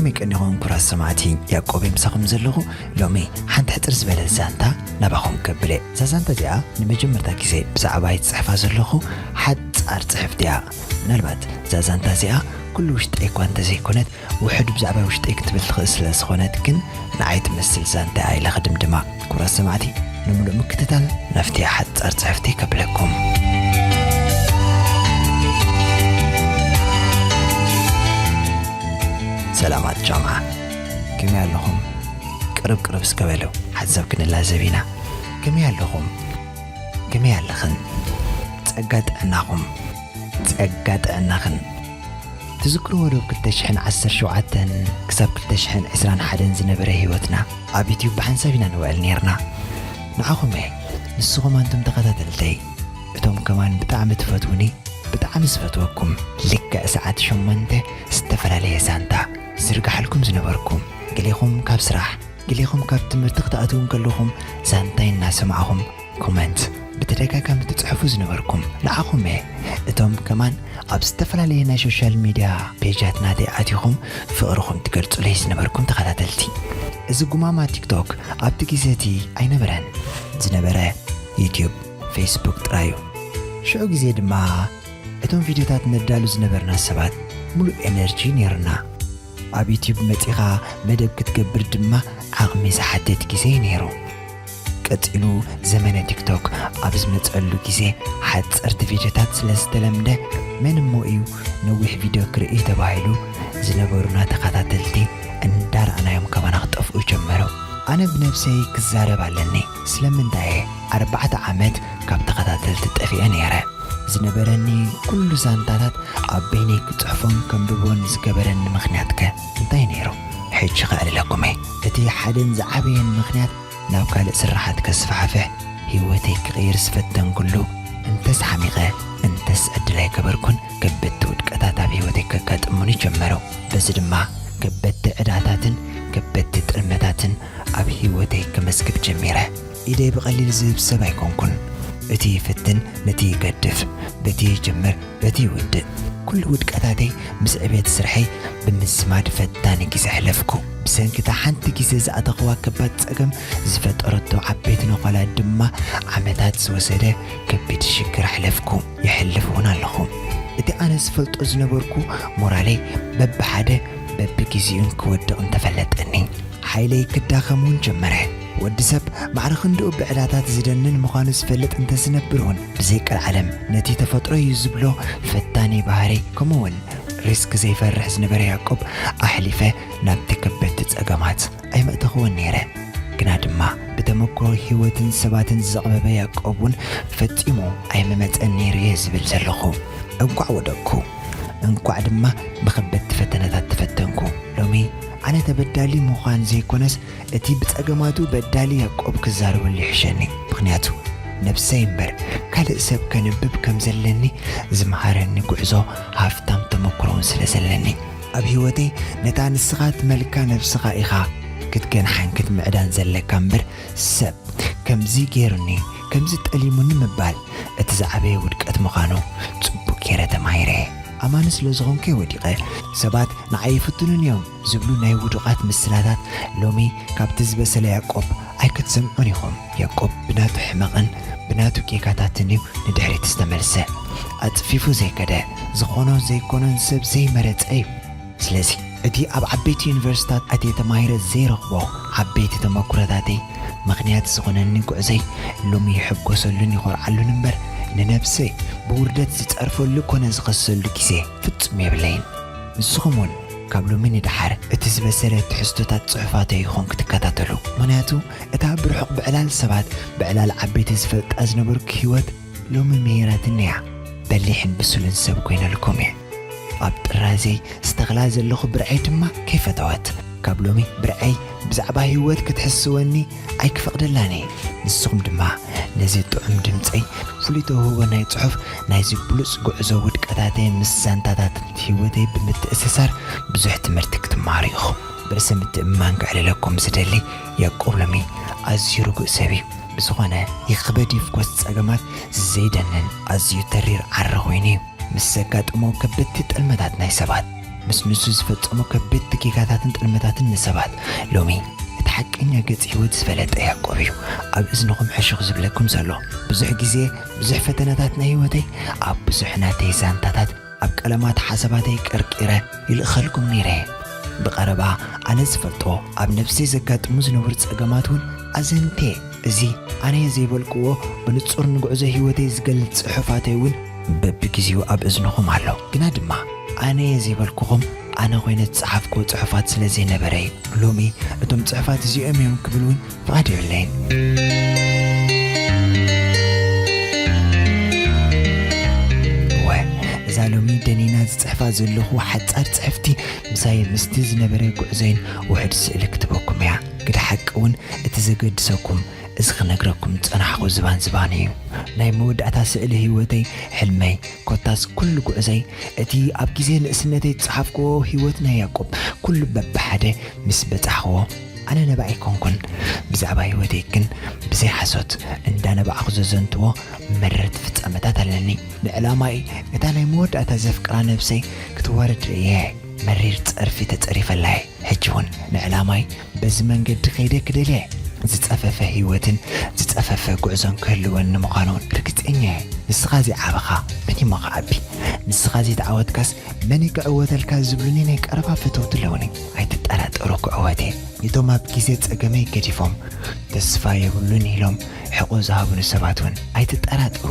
ከመይ ቀኒኹም ክቡራት ሰማዕቲ? ያዕቆብ እየ ምሳኹም ዘለኹ። ሎሚ ሓንቲ ሕጽር ዝበለት ዛንታ ናባኹም ከብል እየ። እዛ ዛንታ እዚኣ ንመጀመርታ ግዜ ብዛዕባ ይጽሕፋ ዘለኹ ሓጻር ጽሕፍቲ እያ። ምናልባት እዛ ዛንታ እዚኣ ኩሉ ውሽጠይ እኳ እንተዘይኮነት፣ ውሑድ ብዛዕባ ውሽጠይ ክትብል ትኽእል ስለ ዝኾነት ግን ንዓይ ትመስል ዛንታ እያ ኢለ ክድምድማ። ክቡራት ሰማዕቲ፣ ንምሉእ ምክትታል ናብቲ ሓጻር ጽሕፍቲ ከብለኩም። ሰላማት ጃምዓ፣ ከመይ ኣለኹም? ቅርብ ቅርብ እስከ በሉ፣ ሓንሳብ ክንላዘብ ኢና። ከመይ ኣለኹም? ከመይ ኣለኽን? ጸጋ ጥዕናኹም፣ ጸጋ ጥዕናኽን። ትዝክርዎ ዶ፣ ክልተ ሽሕን ዓሰርተ ሸውዓተን ክሳብ ክልተ ሽሕን ዕስራን ሓደን ዝነበረ ህይወትና ኣብ ዩትዩብ ብሓንሳብ ኢና ንውዕል ኔርና። ንዓኹም እየ፣ ንስኹም ኣንቱም ተኸታተልተይ፣ እቶም ከማን ብጣዕሚ ትፈትዉኒ፣ ብጣዕሚ ዝፈትወኩም፣ ልክዕ ሰዓት ሸሞንተ ዝተፈላለየ ዛንታ ዝርግሓልኩም ዝነበርኩም፣ ገሌኹም ካብ ስራሕ፣ ገሌኹም ካብ ትምህርቲ ክትኣትዉ እንከለኹም ዛንታይ እናሰማዕኹም ኮመንት ብተደጋጋሚ ትጽሕፉ ዝነበርኩም ንዓኹም እየ። እቶም ከማን ኣብ ዝተፈላለየ ናይ ሶሻል ሚድያ ፔጃት ናተይ ኣቲኹም ፍቕርኹም ትገልጹለይ ዝነበርኩም ተኸታተልቲ። እዚ ጉማማ ቲክቶክ ኣብቲ ግዜ እቲ ኣይነበረን። ዝነበረ ዩትዩብ፣ ፌስቡክ ጥራይ እዩ። ሽዑ ግዜ ድማ እቶም ቪድዮታት ነዳሉ ዝነበርና ሰባት ሙሉእ ኤነርጂ ነይሩና። ኣብ ዩትዩብ መጺኻ መደብ ክትገብር ድማ ዓቕሚ ዝሓትት ግዜ እዩ ነይሩ። ቀጺሉ ዘመነ ቲክቶክ ኣብ ዝመጸሉ ግዜ ሓጸርቲ ቪድዮታት ስለ ዝተለምደ መን እሞ እዩ ነዊሕ ቪድዮ ክርኢ ተባሂሉ ዝነበሩና ተኸታተልቲ እንዳረኣናዮም ካባና ክጠፍኡ ጀመሩ። ኣነ ብነብሰይ ክዛረብ ኣለኒ። ስለምንታይ እየ ኣርባዕተ ዓመት ካብ ተኸታተልቲ ጠፊኤ ነይረ? ዝነበረኒ ኩሉ ዛንታታት ኣብ በይነይ ክጽሕፎን ከንብቦን ዝገበረኒ ምኽንያት ከ እንታይ ነይሩ? ሕጂ ከዕልለኩም እየ። እቲ ሓደን ዝዓበየን ምኽንያት ናብ ካልእ ስራሓት ከስፋሕፍሕ ህይወተይ ክቕይር ዝፈተንኩሉ፣ እንተስ ሓሚቐ እንተስ ዕድል ኣይገበርኩን ከበድቲ ውድቀታት ኣብ ህይወተይ ከጋጥሙኒ ጀመሩ። በዚ ድማ ከበድቲ ዕዳታትን ከበድቲ ጥልመታትን ኣብ ህይወተይ ከመስግብ ጀሚረ። ኢደይ ብቐሊል ዝህብ ሰብ ኣይኮንኩን። እቲ ይፍትን፣ ነቲ ይገድፍ፣ በቲ ይጅምር፣ በቲ ይውድእ። ኩሉ ውድቀታተይ ምስ ዕቤት ስርሐይ ብምስማድ ፈታኒ ግዜ ኣሕለፍኩ። ብሰንኪ እታ ሓንቲ ግዜ ዝኣተኽዋ ከባድ ጸገም ዝፈጠረቶ ዓበይቲ ነዃላት ድማ ዓመታት ዝወሰደ ከቢድ ሽግር ኣሕለፍኩ። ይሕልፍ እውን ኣለኹ። እቲ ኣነ ዝፈልጦ ዝነበርኩ ሞራለይ በብሓደ በብግዜኡን ክወድቕ እንተፈለጠኒ፣ ሓይለይ ክዳኸም እውን ጀመረ። ወዲ ሰብ ማዕረ ክንድኡ ብዕዳታት ዝደንን ምዃኑ ዝፈልጥ እንተዝነብር እውን፣ ብዘይ ቀልዓለም ነቲ ተፈጥሮ እዩ ዝብሎ ፈታኒ ባህሪ፣ ከምኡ እውን ሪስክ ዘይፈርሕ ዝነበረ ያዕቆብ ኣሕሊፈ ናብቲ ከበድቲ ጸገማት ኣይመእተኽዎን ነይረ። ግና ድማ ብተመክሮ ህይወትን ሰባትን ዝዘቕበበ ያዕቆብ እውን ፈጺሙ ኣይምመጸን ነይሩ እየ ዝብል ዘለኹ። እንኳዕ ወደቅኩ፣ እንኳዕ ድማ ብኸበድቲ ፈተነታት ተፈተንኩ። ሎሚ ኣነ ተበዳሊ ምዃን ዘይኮነስ፣ እቲ ብጸገማቱ በዳሊ ያዕቆብ ክዛረበሉ ይሕሸኒ። ምኽንያቱ ነብሰይ እምበር ካልእ ሰብ ከንብብ ከም ዘለኒ ዝምሃረኒ ጉዕዞ ሃፍታም ተመክሮውን ስለ ዘለኒ። ኣብ ህይወተይ ነታ ንስኻ ትመልካ ነብስኻ ኢኻ ክትገንሓን ክትምዕዳን ዘለካ እምበር ሰብ ከምዚ ገይሩኒ፣ ከምዚ ጠሊሙኒ ምባል እቲ ዝዓበየ ውድቀት ምዃኑ ጽቡቕ ገይረ ተማሂረ። ኣማኒ ስለ ዝኾንኩ እየ ወዲቐ። ሰባት ንዓይ ይፍትኑኒ እዮም ዝብሉ ናይ ውዱቓት ምስላታት ሎሚ ካብቲ ዝበሰለ ያዕቆብ ኣይክትሰምዑን ኢኹም። ያዕቆብ ብናቱ ሕመቕን ብናቱ ጌጋታትን እዩ ንድሕሪት ዝተመልሰ። ኣጽፊፉ ዘይከደ፣ ዝኾኖ ዘይኮኖን ሰብ ዘይመረጸ እዩ። ስለዚ እቲ ኣብ ዓበይቲ ዩኒቨርሲታት ኣትየ ተማሂረ ዘይረኽቦ ዓበይቲ ተመኩሮታተይ ምኽንያት ዝኾነኒ ጉዕዞይ ሎሚ ይሕጎሰሉን ይኾርዓሉን እምበር፣ ንነብሰይ ብውርደት ዝጸርፈሉ ኮነ ዝኸሰሉ ግዜ ፍጹም የብለይን። ንስኹም እውን ካብ ሎሚ ንደሓር እቲ ዝበሰለ ትሕዝቶታት ጽሑፋተይ ይኹን ክትከታተሉ። ምኽንያቱ እታ ብርሑቕ ብዕላል ሰባት፣ ብዕላል ዓበይቲ ዝፈልጣ ዝነበርኩ ህይወት ሎሚ ምሂራትኒ እያ። በሊሕን ብሱልን ሰብ ኮይነልኩም እየ። ኣብ ጥራዘይ ዝተኽላ ዘለኹ ብርዐይ ድማ ከይፈተወት። ካብ ሎሚ ብርዐይ ብዛዕባ ህይወት ክትሕስወኒ ኣይክፈቕደላን እየ። ንስኹም ድማ ነዚ ጥዑም ድምጸይ፣ ፍሉይ ተውህቦ ናይ ጽሑፍ፣ ናይዚ ብሉጽ ጉዕዞ ውድቀታተይ ምስ ዛንታታት ህይወተይ ብምትእስሳር ብዙሕ ትምህርቲ ክትመሃሩ ኢኹም። ብርእሰ ምትእምማን ከዕልለኩም ዝደሊ ያዕቆብ ሎሚ ኣዝዩ ርጉእ ሰብ እዩ። ብዝኾነ ይኽበድ ይፍኮስ ጸገማት ዘይደንን ኣዝዩ ተሪር ዓረ ኮይኑ እዩ። ምስ ዘጋጥሞ ከበድቲ ጥልመታት ናይ ሰባት ምስ ንሱ ዝፈጸሞ ከበድቲ ጌጋታትን ጥልመታትን ንሰባት። ሎሚ እቲ ሓቀኛ ገጽ ህይወት ዝፈለጠ ያዕቆብ እዩ ኣብ እዝንኹም ሕሹኽ ዝብለኩም ዘሎ። ብዙሕ ግዜ ብዙሕ ፈተነታት ናይ ህይወተይ ኣብ ብዙሕ ናተይ ዛንታታት ኣብ ቀለማት ሓሳባተይ ቀርቂረ ይልእኸልኩም ነይረ። ብቐረባ ኣነ ዝፈልጦ ኣብ ነብሰይ ዘጋጥሙ ዝነበሩ ጸገማት እውን ኣዘንቴ። እዚ ኣነ ዘይበልክዎ ብንጹር ንጉዕዞ ህይወተይ ዝገልጽ ጽሑፋተይ እውን በብግዜኡ ኣብ እዝንኹም ኣሎ። ግና ድማ ኣነ ዘይበልኩኹም ኣነ ኮይነ ዝጸሓፍክዎ ጽሑፋት ስለ ዘይነበረ እዩ። ሎሚ እቶም ጽሑፋት እዚኦም እዮም ክብል እውን ፍቓድ የብለይን። እወ፣ እዛ ሎሚ ደኒና ዝጽሕፋ ዘለኹ ሓጻር ጽሕፍቲ ምሳይ ምስቲ ዝነበረ ጉዕዞይን ውሑድ ስእሊ ክትበኩም እያ። ግደ ሓቂ እውን እቲ ዘገድሰኩም እዚ ክነግረኩም ዝጸናሕኩ ዝባን ዝባን እዩ። ናይ መወዳእታ ስእሊ ህይወተይ፣ ሕልመይ፣ ኮታስ ኩሉ ጉዕዘይ፣ እቲ ኣብ ግዜ ንእስነተይ ዝጸሓፍክዎ ህይወት ናይ ያዕቆብ ኩሉ በብሓደ ምስ በጻሕክዎ፣ ኣነ ነባዕ ኣይኮንኩን። ብዛዕባ ህይወተይ ግን ብዘይ ሓሶት እንዳነባዕኹ ዘዘንትዎ መረርቲ ፍጻመታት ኣለኒ። ንዕላማይ እታ ናይ መወዳእታ ዘፍቅራ ነብሰይ ክትወርድ እየ መሪር ጸርፊ ተጸሪፈላ እየ። ሕጂ እውን ንዕላማይ በዚ መንገዲ ከይደ ክደልየ ዝጸፈፈ ህይወትን ዝጸፈፈ ጉዕዞን ክህልወኒ ምዃኑ ርግጸኛ እየ። ንስኻ ዘይዓበኻ መን እሞ ክዓቢ? ንስኻ ዘይተዓወትካስ መን እዩ ክዕወተልካ ዝብሉኒ ናይ ቀረባ ፈተውቲ ኣለውኒ። ኣይትጠራጠሩ ክዕወት እየ። እቶም ኣብ ግዜ ጸገመይ ገዲፎም ተስፋ የብሉን ኢሎም ሕቖ ዝሃቡኒ ሰባት እውን ኣይትጠራጠሩ።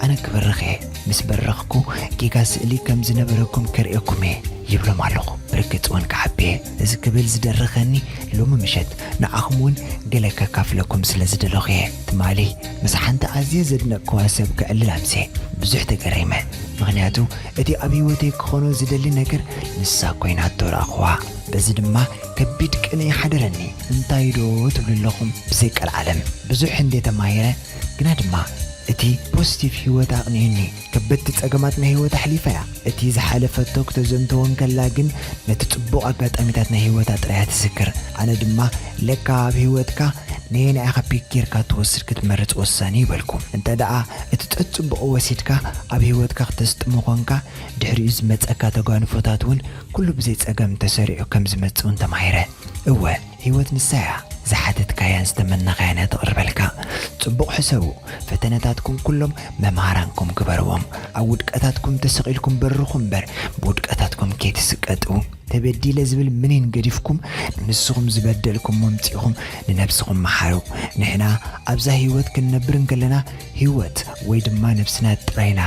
ኣነ ክበርኽ እየ። ምስ በረኽኩ ጌጋ ስእሊ ከም ዝነበረኩም ከርእየኩም እየ ይብሎም ኣለኹ። ብርግጽ እውን ክዓቢ እየ። እዚ ክብል ዝደረኸኒ ሎሚ ምሸት ንዓኹም እውን ገለ ከካፍለኩም ስለ ዝደለኹ እየ። ትማሊ ምስ ሓንቲ ኣዝየ ዘድነቕክዋ ሰብ ክዕልል ኣምስየ። ብዙሕ ተገሪመ። ምኽንያቱ እቲ ኣብ ህይወተይ ክኾኖ ዝደሊ ነገር ንሳ ኮይናቶ ረኣኽዋ። በዚ ድማ ከቢድ ቅንኢ ሓደረኒ። እንታይ ዶ ትብሉ ኣለኹም? ብዘይ ቀልዓለም ብዙሕ እንደ ተማሂረ፣ ግና ድማ እቲ ፖዚቲቭ ህይወት ኣቕኒኡኒ። ከበድቲ ጸገማት ናይ ህይወት ኣሕሊፋ እያ። እቲ ዝሓለፈቶ ክተዘንተዎ እንከላ ግን ነቲ ጽቡቕ ኣጋጣሚታት ናይ ህይወታ ጥራይ እያ ትዝክር። ኣነ ድማ ለካ ኣብ ህይወትካ ነየናይ ኢኻ ፒክ ጌርካ ትወስድ ክትመርጽ ወሳኒ ይበልኩ። እንተ ደኣ እቲ ጸጽቡቑ ወሲድካ ኣብ ህይወትካ ክተስጥሞ ኾንካ፣ ድሕሪኡ ዝመጸካ ተጓንፎታት እውን ኩሉ ብዘይ ጸገም ተሰሪዑ ከም ዝመጽእ እውን ተማሂረ። እወ፣ ህይወት ንሳ እያ። ዝሓተትካያን ዝተመነኻያን እያ ተቕርበልካ። ጽቡቕ ሕሰቡ። ፈተነታትኩም ኩሎም መምሃራንኩም ግበርዎም። ኣብ ውድቀታትኩም ተሰቒልኩም በርኹ እምበር፣ ብውድቀታትኩም ከይትስቀጡ። ተበዲለ ዝብል ምኒን ገዲፍኩም፣ ንስኹም ዝበደልኩም መምጺእኹም ንነብስኹም መሓሩ። ንሕና ኣብዛ ህይወት ክንነብር እንከለና፣ ህይወት ወይ ድማ ነብስና ጥራይና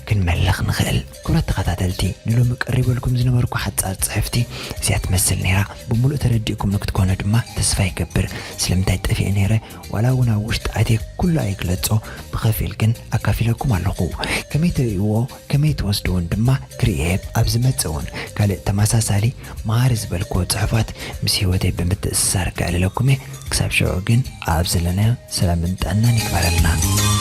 ክንመልኽ ንኽእል። ክቡራት ተኸታተልቲ፣ ንሎሚ ቀሪበልኩም ዝነበርኩ ሓጻር ጽሕፍቲ እዚኣ ትመስል ነይራ። ብምሉእ ተረዲእኩም ንክትኮኑ ድማ ተስፋ ይገብር። ስለምንታይ ጠፊኤ ነይረ? ዋላ እውን ኣብ ውሽጢ ኣትየ ኩሉ ኣይግለጾ፣ ብኸፊል ግን ኣካፊለኩም ኣለኹ። ከመይ ትርእይዎ፣ ከመይ ትወስድዎን ድማ ክርእየ፣ ኣብ ዝመጽእ እውን ካልእ ተመሳሳሊ መሃሪ ዝበልክዎ ጽሑፋት ምስ ህይወተይ ብምትእስሳር ከዕልለኩም እየ። ክሳብ ሽዑ ግን ኣብ ዘለናዮ ሰላምን ጥዕናን ይግበረልና።